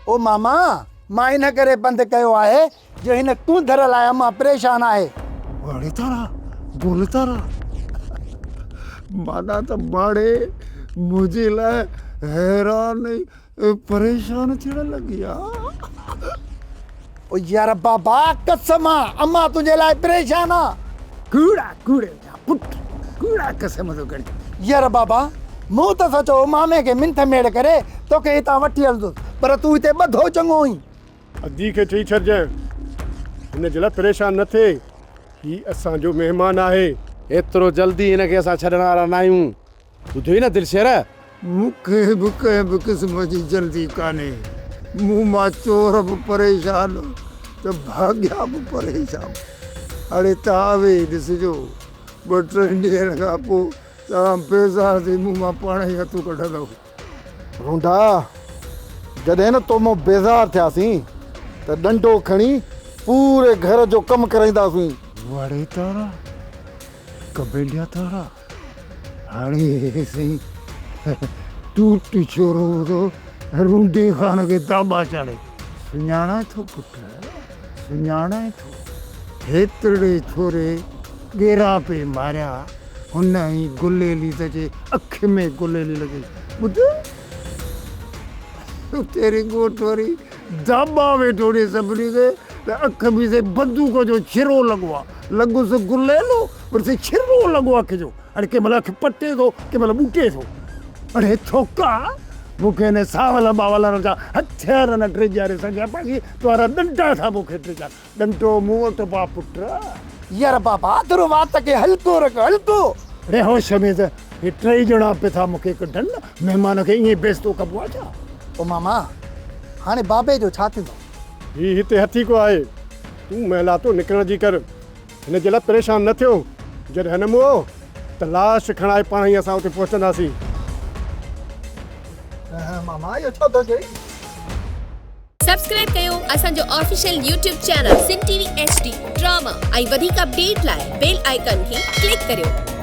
او ماما، مان ان ڪري پنڌ ڪيو آهي جو هن ڪونڌر لاء امان پريشان آهي. اڙي تارا، گل تارا، معنيٰ ته ماڙي منهنجي لاء حيران ۽ پريشان ٿيڻ لڳي آ. او يار بابا، قسم آ، امان تنهنجي لاء پريشان آ. ڪوڙا ڪوڙي جا پٽ، ڪوڙا قسم ٿو کڻي. يار بابا، مون ته سوچيو هو مامي کي منٿ ميڙ ڪري توکي هتان وٺي هلندس، پر تون هتي ٻڌو چڱو هئين. ادي کي چئي ڇڏجانء، هن جي لاء پريشان نه ٿئي، هي اسان جو مهمان آهي. ايترو جلدي هن کي اسان ڇڏڻ وارا ناهيون. ٻڌوئي نه دلشير! مون کي به ڪنهن به قسم جي جلدي ڪانهي. مون مان چور به پريشان ته ڀاڳيا به پريشان. اڙي توهان ويهي ڏسجو، ٻه ٽن ڏينهن کان پوء توهان بيزار ٿي مون مان پاڻ ئي هٿ ڪڍندؤ. رونڊا، جڏهن نه تو مون بيزار ٿياسين ته ڏنڊو کڻي پوري گهر جو ڪم ڪرائينداسين. وڙي تارا، ڪبيليا تارا، هاڻي سائين ٽوٽ ڇورو ٿو رونڊي خان کي داٻا چاڙهي. سڃاڻان ٿو پٽ، سڃاڻان ٿو. هيترڙي ڇوري ڳيرا پئي ماريا. هن ۽ گليلي ته چي اک ۾ گليلي لڳي. ٻڌ! تيري ڳوٺ وري داٻا ويٺو ڏي سڀني کي ته اک ۾ سي بندوق جو ڇرو لڳو آ. لڳس گليلو وري سي ڇرو لڳو اک جو. اڙي ڪنهن مهل اک پٽي ٿو ڪنهن مهل ٻوٽي ٿو. اڙي ٿوڪا! مون کي هن ساول ٻاولن جا هٿيار نه ڊيڄاري سگهيا باقي تنهنجا ڏنڊا ٿا مون کي ڊيڄارن. ڏنڊو مون وٽ با پٽ. يار بابا ٿورو وات کي هلڪو رک هلڪو. ري هوش ۾ ته هي ٽئي ڄڻا پئي ٿا مون کي ڪڍن نه مهمان کي ائين بيستو ڪبو آ ڇا. او ماما هاڻي بابي جو ڇا ٿيندو. هي هتي هٿيڪو آهي تون محلاتو نڪرڻ جي ڪر هن جي لاء پريشان نه ٿيو جڏهن هن مئو ته لاش کڻائي پاڻ ئي اسان اتي پهچنداسين. ماما اهو ڇا ٿو چئين. سبسڪرائب ڪيو اسان جو official YouTube channel Sindh T V H D drama ۽ وڌيڪ اپڊيٽ لاء بيل آئيڪان کي ڪلڪ ڪريو.